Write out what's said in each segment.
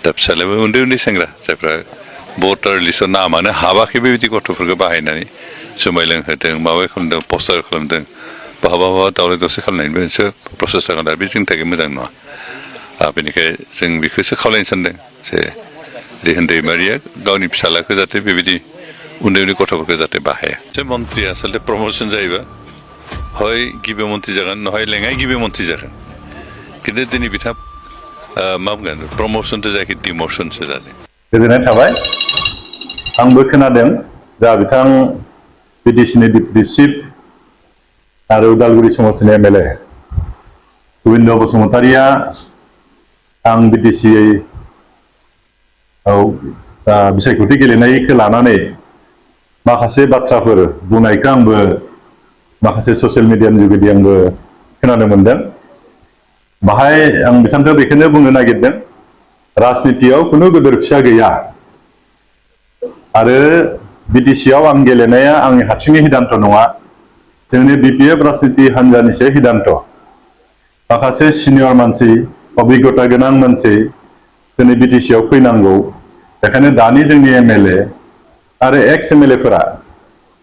दा फिसालायाबो उन्दै उन्दै सेंग्रा जायफ्रा भटार लिस्टआव नामानो हाबाखै बेबायदि गथ'फोरखौ बाहायनानै जुमाय लोंहोदों माबा खालामदों पस्टार खालामदों बहाबा दावराव दावसि खालामनायनि मोनसे प्रसेस जागोन दा बे जोंनि थाखाय मोजां नङा बेनिखाय जों बेखौसो खावलायनो सानदों जे रिहोन दैमारिया गावनि फिसालाखौ जाहाथे बेबायदि उन्दै उन्दै गथ'फोरखौ जाहाथे बाहाया जे मन्थ्रिया आसलथे प्रम'सन जायोबा हय गिबि मन्थ्रि जागोन नहय लेङाइ गिबि मन्थ्रि जागोन खिन्थु दिनै बिथाङा मा बुंगोन प्रम'सनसो जायाखै डिम'सनसो जादों गोजोननाय थाबाय आंबो खोनादों दा बिथां बिटिसिनि डिप्युटि चिफ आरो उदालगुरि समस्तिनि एमएलए गोबिन्द बसुमतारिया आं बिटिसि बिसायख'थि गेलेनायखौ लानानै माखासे बाथ्राफोर बुंनायखौ आंबो माखासे ससियेल मिडियानि जुगेदि आंबो खोनानो मोनदों बाहाय आं बिथांखौ बेखौनो बुंनो नागिरदों राजनितियाव खुनु गोदोर फिसा गैया आरो बिटिसिआव आं गेलेनाया आंनि हारसिंनि हिदान्त नङा जोंनि बिपिएफ राजनिति हान्जानिसो हिदान्त माखासे सिनियर मानसि अभिज्ञता गोनां मानसि जोंनि बिटिसिआव फैनांगौ बेखायनो दानि जोंनि एमएलए आरो एक्स एमएलएफोरा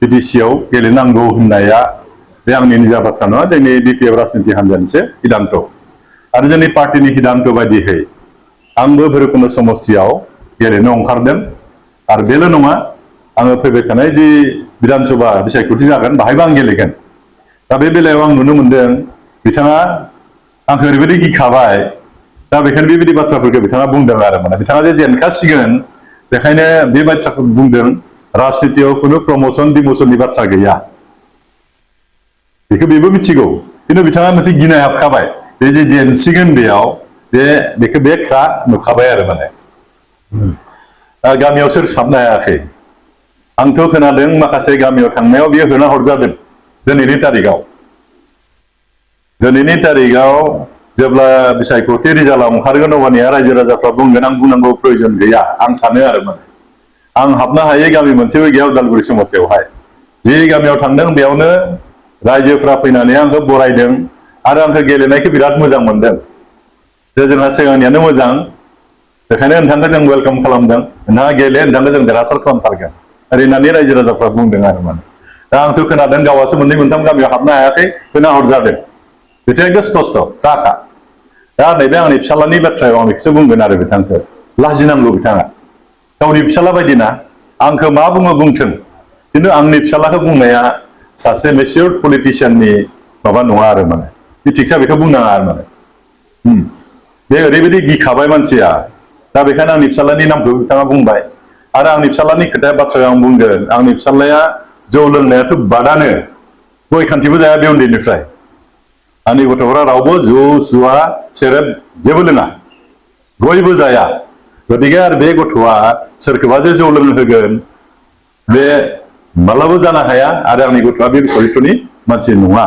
बिटिसिआव गेलेनांगौ होननाया बे आंनि निजा बाथ्रा नङा जोंनि बिपिएफ राजनिति हान्जानिसो हिदान्त आरो जोंनि पार्टिनि हिदान्त बायदियै आंबो भैरबकुन्द समस्तियाव गेलेनो ओंखारदों आरो बेल' नङा आङो फैबाय थानाय जि बिधान सभा बिसायख'थि जागोन बाहायबो आं गेलेगोन दा बे बेलायाव आं नुनो मोनदों बिथाङा आंखौ ओरैबायदि गिखाबाय दा बेखायनो बेबायदि बाथ्राफोरखौ बिथाङा बुंदों आरो माने बिथाङा जे जेनखासिगोन बेखायनो बे बाथ्राखौ बुंदों राजनितियाव खुनु प्रम'सन डिम'सननि बाथ्रा गैया बेखौ बेबो मिथिगौ खिन्थु बिथाङा मोनसे गिनाय हाबखाबाय बे जे जेनसिगोन बेयाव बेखौ बे खा नुखाबाय आरो माने गामियाव सोर साबनो हायाखै आंथ' खोनादों माखासे गामियाव थांनायाव बियो होना हरजादों दिनैनि तारिखाव जेब्ला बिसायख'थि रिजाल्टआव ओंखारगोन अब्लानिया रायजो राजाफ्रा बुंगोन आं बुंनांगौ प्रयोजन गैया आं सानो आरो माने आं हाबनो हायै गामि मोनसेबो गैया उदालगुरि समस्तियावहाय जे गामियाव थांदों बेयावनो रायजोफ्रा फैनानै आंखौ बरायदों आरो आंखौ गेलेनायखौ बिराद मोजां मोनदों जे जोंहा सिगांनियानो मोजां बेखायनो नोंथांखौ जों वेलकाम खालामदों नोंथाङा गेले नोंथांखौ जों देरहासार खालामथारगोन ओरैनानै रायजो राजाफ्रा बुंदों आरो माने दा आंथ' खोनादों गावासो मोननै मोनथाम गामियाव हाबनो हायाखै होना हरजादों बेथ' एकदम स्पस्त जाखा दा नैबे आंनि फिसालानि बाथ्रायाव आं बेखौसो बुंगोन आरो बिथांखौ लाजिनांगौ बिथाङा गावनि फिसाला बायदिना आंखौ मा बुङो बुंथों खिन्थु आंनि फिसालाखौ बुंनाया सासे मेचियर्ड पलिटिशियाननि माबा नङा आरो माने इथिक्सआ बेखौ बुंनाङा आरो माने बे ओरैबायदि गिखाबाय मानसिया दा बेखायनो आंनि फिसालानि नामखौ बिथाङा बुंबाय आरो आंनि फिसालानि खोथाया बाथ्रायाव आं बुंगोन आंनि फिसालाया जौ लोंनायाथ' बादानो गय खान्थिबो जाया बे उन्दैनिफ्राय आंनि गथ'फोरा रावबो जौ जुवा सेरेब जेबो लोङा गयबो जाया गतिके आरो बे गथ'आ सोरखौबा जे जौ लोंहोगोन बे मालाबो जानो हाया आरो आंनि गथ'आ बे चरित्रनि मानसि नङा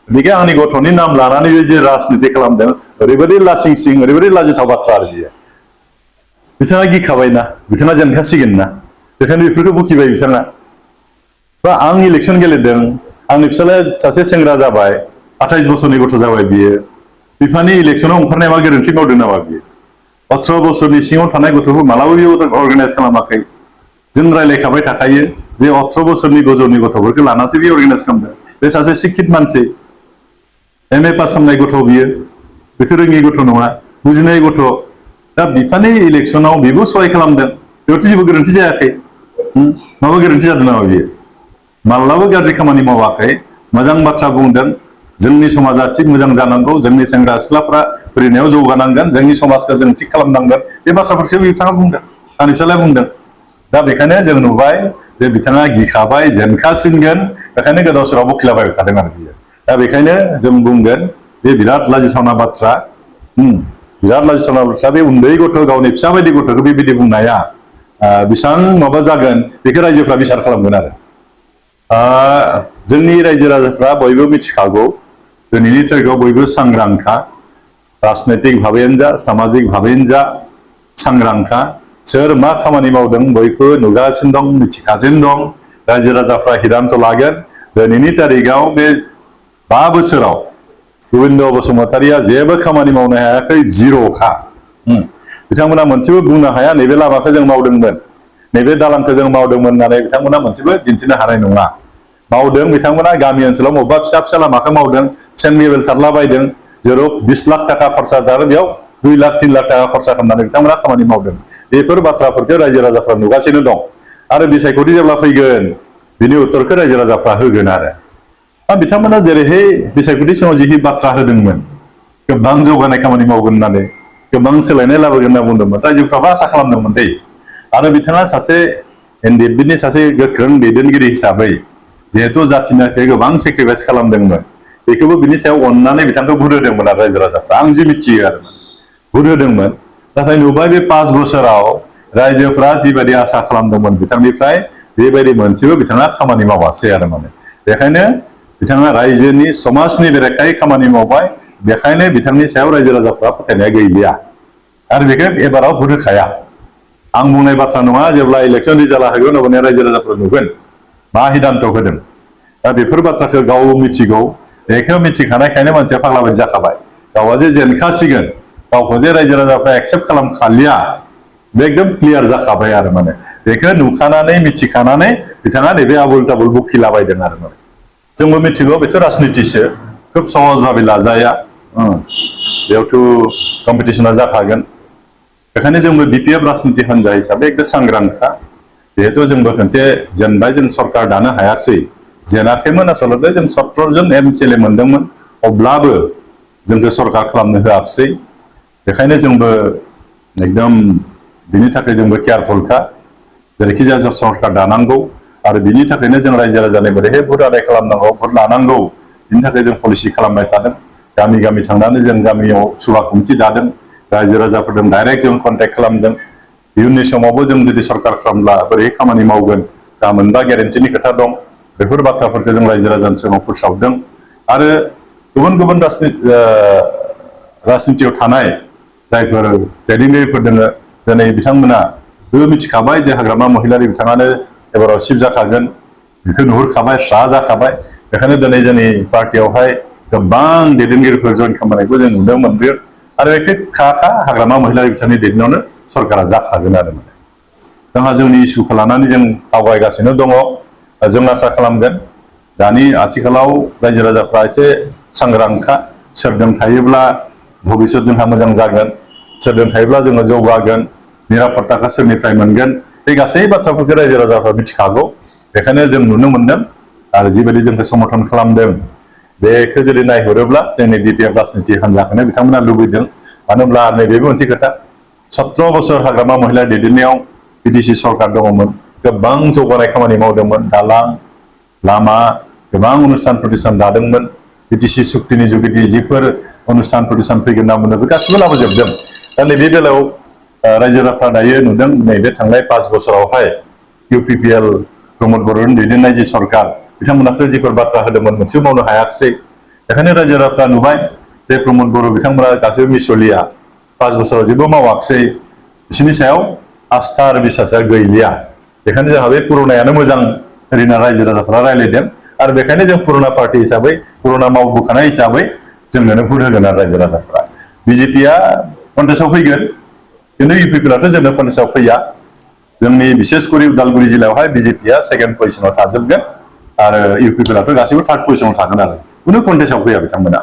गतिके आंनि गथ'नि नाम लानानै जे राजनिति खालामदों ओरैबायदि लासिं सिं ओरैबायदि लाजिथाव बाथ्रा आरो बियो बिथाङा गिखाबायना बिथाङा जेनखासिगोन ना बेखायनो बेफोरखौ बुखिबाय बिथाङा बा आं इलेक्सन गेलेदों आंनि फिसालाया सासे सेंग्रा जाबाय 28 बोसोरनि गथ' जाबाय बियो बिफानि इलेक्सनाव ओंखारनाया मा गोरोन्थि मावदों नामा बियो 18 बोसोरनि सिङाव थानाय गथ'खौ मालाबा बियो अर्गानाइज खालामाखै जों रायलायखाबाय थाखायो जे 18 बोसोरनि गोजौनि गथ'फोरखौ लानासो बियो अर्गानाइज खालामदों बे सासे शिक्षित मानसि एमए पास खालामनाय गथ' बियो बेथ' रोङि गथ' नङा बुजिनाय गथ' दा बिफानि इलेक्सनाव बेबो सहाय खालामदों बेयावथ' जेबो गोरोन्थि जायाखै माबा गोरोन्थि जादों नामा बियो माब्लाबो गाज्रि खामानि मावाखै मोजां बाथ्रा बुंदों जोंनि समाजा थिग मोजां जानांगौ जोंनि सेंग्रा सिख्लाफ्रा फरायनायाव जौगानांगोन जोंनि समाजखौ जों थिग खालामनांगोन बे बाथ्राफोरखौ बिथाङा बुंदों आंनि फिसालाया बुंदों दा बेखायनो जों नुबाय जे बिथाङा गिखाबाय जेनखासिनगोन बेखायनो गोदाव सोराव बखिलाबायबाय थादों आरो बियो दा बेखायनो जों बुंगोन बे बिराद लाजिथावना बाथ्रा बिराद लाजिथावना बाथ्रा बे उन्दै गथ' गावनि फिसा बायदि गथ'खौ बेबायदि बुंनाया बेसेबां माबा जागोन बेखौ रायजोफ्रा बिसार खालामगोन आरो जोंनि रायजो राजाफ्रा बयबो मिथिखागौ दिनैनि थारिखाव बयबो सांग्रांखा राजनैतिक भाबेनो जा सामाजिक भाबेनो जा सांग्रांखा सोर मा खामानि मावदों बयबो नुगासिनो दं मिथिगासिनो दं रायजो राजाफ्रा हिदान्त लागोन दिनैनि तारिखाव बे 5 बोसोराव गोबिन्द बसुमतारिया जेबो खामानि मावनो हायाखै जिर'खा बिथांमोना मोनसेबो बुंनो हाया नैबे लामाखौ जों मावदोंमोन नैबे दालांखौ जों मावदोंमोन होननानै बिथांमोना मोनसेबो दिन्थिनो हानाय नङा मावदों बिथांमोना गामि ओनसोलाव बबेबा फिसा फिसा लामाखौ मावदों सेन्ट मेबेल सारलाबायदों जेराव 20 लाख थाखा खरसा जादों बेयाव 2 लाख 3 लाख थाखा खरसा खालामनानै बिथांमोना खामानि मावदों बेफोर बाथ्राफोरखौ रायजो राजाफ्रा नुगासिनो दं आरो बिसायख'थि जेब्ला फैगोन बिनि उत्तरखौ रायजो राजाफ्रा होगोन आरो बिथांमोना जेरैहाय बिसायख'थि समाव जि बाथ्रा होदोंमोन गोबां जौगानाय खामानि मावगोन होननानै गोबां सोलायनाय लाबोगोन होनना बुंदोंमोन रायजोफ्राबो आसा खालामदोंमोन दै आरो बिथाङा सासे एनडिएफबिनि सासे गोख्रों दैदेनगिरि हिसाबै जिहेतु जाथिनि थाखाय गोबां सेक्रिफाइस खालामदोंमोन बेखौबो बिनि सायाव अननानै बिथांखौ भुट होदोंमोन आरो रायजो राजाफ्रा आं जि मिथियो आरो भुट होदोंमोन नाथाय नुबाय बे 5 बोसोराव रायजोफ्रा जिबायदि आसा खालामदोंमोन बिथांनिफ्राय बेबायदि मोनसेबो बिथाङा खामानि मावासै आरो बेखायनो बिथाङा रायजोनि समाजनि बेरेखायै खामानि मावबाय बेखायनो बिथांनि सायाव रायजो राजाफ्रा फोथायनाया गैलिया आरो बेखौ एबाराव भुट होखाया आं बुंनाय बाथ्रा नङा जेब्ला इलेक्सन रिजाल्टआ होगोन अब्लानिया रायजो राजाफ्रा नुगोन मा हिदान्त होदों दा बेफोर बाथ्राखौ गाव मिथिगौ बेखौ मिथिखानायखायनो मानसिया फाग्ला बायदि जाखाबाय गावआ जे जेनखासिगोन गावखौ जे रायजो राजाफ्रा एक्सेप्ट खालामखालिया बे एकदम क्लियार जाखाबाय आरो बेखौ नुखानानै मिथिखानानै बिथाङा नैबे आबुल ताबुल बखिलाबायदों आरो जोंबो मिथिगौ बेथ' राजनितिसो खोब सहज भाबै लाजाया बेयावथ' कम्पिटिसना जाखागोन बेखायनो जोंबो बिपिएफ राजनिति हान्जा हिसाबै एकदम सांग्रांखा जिहेतु जोंबो खनसे जेनबाय जों सरकार दानो हायाखै जेनाखैमोन आसलते जों 17 जन एमसिएलए मोनदोंमोन अब्लाबो जोंखौ सरकार खालामनो होआखै बेखायनो जोंबो एकदम बिनि थाखाय जोंबो केयारफुलखा जेरैखि जाया सरकार दानांगौ आरो बिनि थाखायनो जों रायजो राजानि बोरैहाय भुट आदाय खालामनांगौ भुट लानांगौ बिनि थाखाय जों पलिसि खालामबाय थादों गामि गामि थांनानै जों गामियाव सुबा कमिटि दादों रायजो राजाफोरजों डाइरेक्ट जों कन्टेक्ट खालामदों इयुननि समावबो जों जुदि सरकार खालामब्ला बोरै खामानि मावगोन जा मोनबा गेरेन्टिनि खोथा दं बेफोर बाथ्राफोरखौ जों रायजो राजानि सिगाङाव फोसावदों आरो गुबुन गुबुन राजनितियाव थानाय जायफोर दैदेनगिरिफोर दङ दिनै बिथांमोनाबो मिथिखाबाय जे हाग्रामा महिलारि बिथाङानो एबाराव चिफ जाखागोन बेखौ नुहुरखाबाय स्रा जाखाबाय बेखायनो दिनै जोंनि पार्टियावहाय गोबां दैदेनगिरिफोर जइन खालामनायखौ जों नुनो मोनदों आरो एखे खा हाग्रामा महिलारि बिथांनि दैदेननायावनो सरकारा जाखागोन आरो जोंहा जोंनि इस्युखौ लानानै जों आवगायगासिनो दङ जों आसा खालामगोन दानि आथिखालाव रायजो राजाफ्रा एसे सांग्रांखा सोरदों थायोब्ला भबिष्यत जोंहा मोजां जागोन सोरदों थायोब्ला जोङो जौगागोन निरापत्ताखौ सोरनिफ्राय मोनगोन बे गासै बाथ्राफोरखौ रायजो राजाफ्रा मिथिखागौ बेखायनो जों नुनो मोनदों आरो जिबायदि जोंखौ समर्थन खालामदों बेखौ जुदि नायहरोब्ला जोंनि बिपिएफ राजनिति हान्जाखौनो बिथांमोना लुबैदों मानो होनब्ला नैबेबो मोनसे खोथा 17 बोसोर हाग्रामा महिला दैदेननायाव बिटिसि सरकार दङमोन गोबां जौगानाय खामानि मावदोंमोन दालां लामा गोबां अनुष्ठान प्रतिष्ठान दादोंमोन बिटिसि सुक्तिनि जुगिदि जिफोर अनुष्ठान प्रतिष्ठान फैगोन होनना बुंदों बे गासिबो लाबोजोबदों दा नैबे बेलायाव रायजो राजाफ्रा दायो नुदों नैबे थांनाय 5 बोसोरावहाय इउपिपिएल प्रमद बर'नि दैदेननाय जि सरकार बिथांमोनाथ' जिफोर बाथ्रा होदोंमोन मोनसेबो मावनो हायाखिसै बेखायनो रायजो राजाफ्रा नुबाय जे प्रमद बर' बिथांमोना गासैबो मिसलिया 5 बोसोराव जेबो मावाखिसै बिसोरनि सायाव आस्था आरो बिसासा गैलिया बेखायनो जोंहा बे पुरनायानो मोजां ओरैनो रायजो राजाफ्रा रायज्लायदों आरो बेखायनो जों पुरना पार्टि हिसाबै पुरना मावबोखानाय हिसाबै जोंनो भुट होगोन आरो रायजो राजाफ्रा बिजेपिया कन्टेस्टआव फैगोन खिन्थु इउपिपिएलआथ' जोंनो कन्टेस्टआव फैया जोंनि बिसेसकरि उदालगुरि जिल्लायावहाय बिजेपिया सेकेन्ड पजिशनाव थाजोबगोन आरो इउपिपिएलआथ' गासैबो थार्ड पजिशनाव थागोन आरो खुनु कन्टेस्टआव फैया बिथांमोना